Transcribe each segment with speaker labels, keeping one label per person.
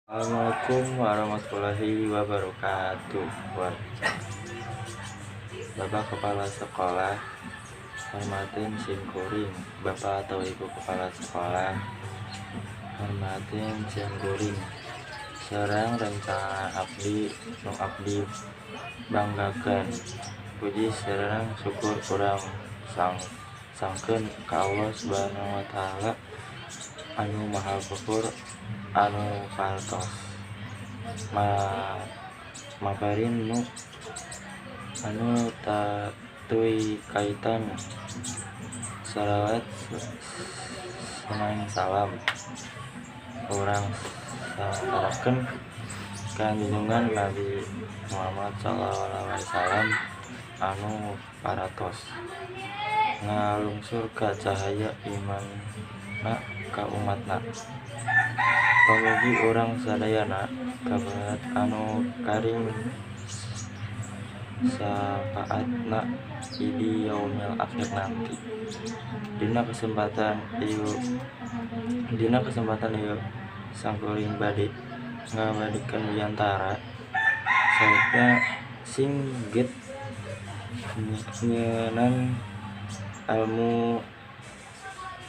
Speaker 1: Assalamualaikum warahmatullahi wabarakatuh. Bapak Kepala Sekolah, hormatin simkuring. Bapak atau Ibu Kepala Sekolah, hormatin simkuring. Sareng rencana abdi nu abdi banggakeun. Puji sareng syukur urang sangkeun ka Allah Subhanahu wa taala anu Maha Luhur anu parantos maparin nu anu tatui kaitan. Shalawat sareng salam urang saturakeun ka junjungan Nabi Muhammad shallallahu alaihi wasallam anu parantos ngalungsur cahaya imanna ka umatna. Pamugi urang sadayana kabahat anu karim sapaatna di yaumil akhir nanti. Dina kesempatan ieu simkuring bade ngabagikeun diantara saupna sing get nyieunan elmu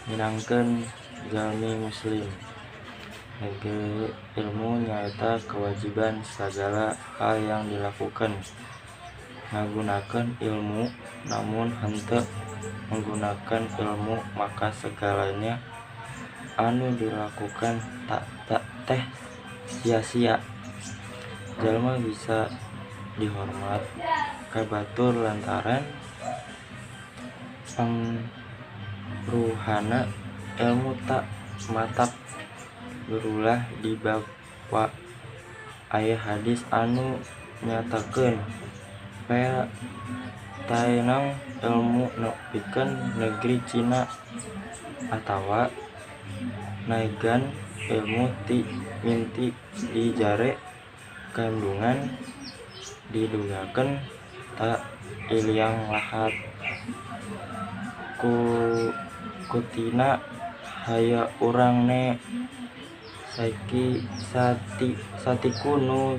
Speaker 1: minangkeun jalmi muslim. Negeri ilmu nyaeta kewajiban sagala hal yang dilakukan ngagunakeun ilmu, lamun henteu menggunakan ilmu maka segalanya anu dilakukan teh sia-sia. Jalma bisa dihormat ka batur lantaran pangruhana elmu. Tah, matak berulah dibawa aya hadis anu nyatakeun pea taenang elmu nepikeun negeri Cina atawa naegan ilmu ti mimiti di jere kandungan didugakeun ka liang lahat. Kutina haya urang ne saiki satiku nu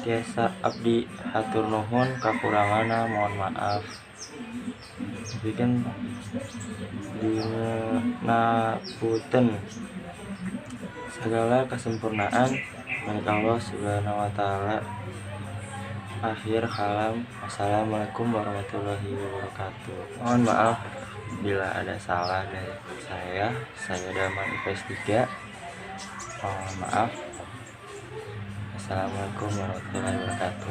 Speaker 1: tiasa abdi, hatur nuhun, kakuranganna mohon maaf. Nepikeun dingapunten. Sagala kasempurnaan milik Allah Subhanahu wa taala. Akhir kalam, wassalamualaikum warahmatullahi wabarakatuh. Mohon maaf bila ada salah dari saya. Saya Daman IPS 3. Mohon maaf. Assalamualaikum warahmatullahi wabarakatuh.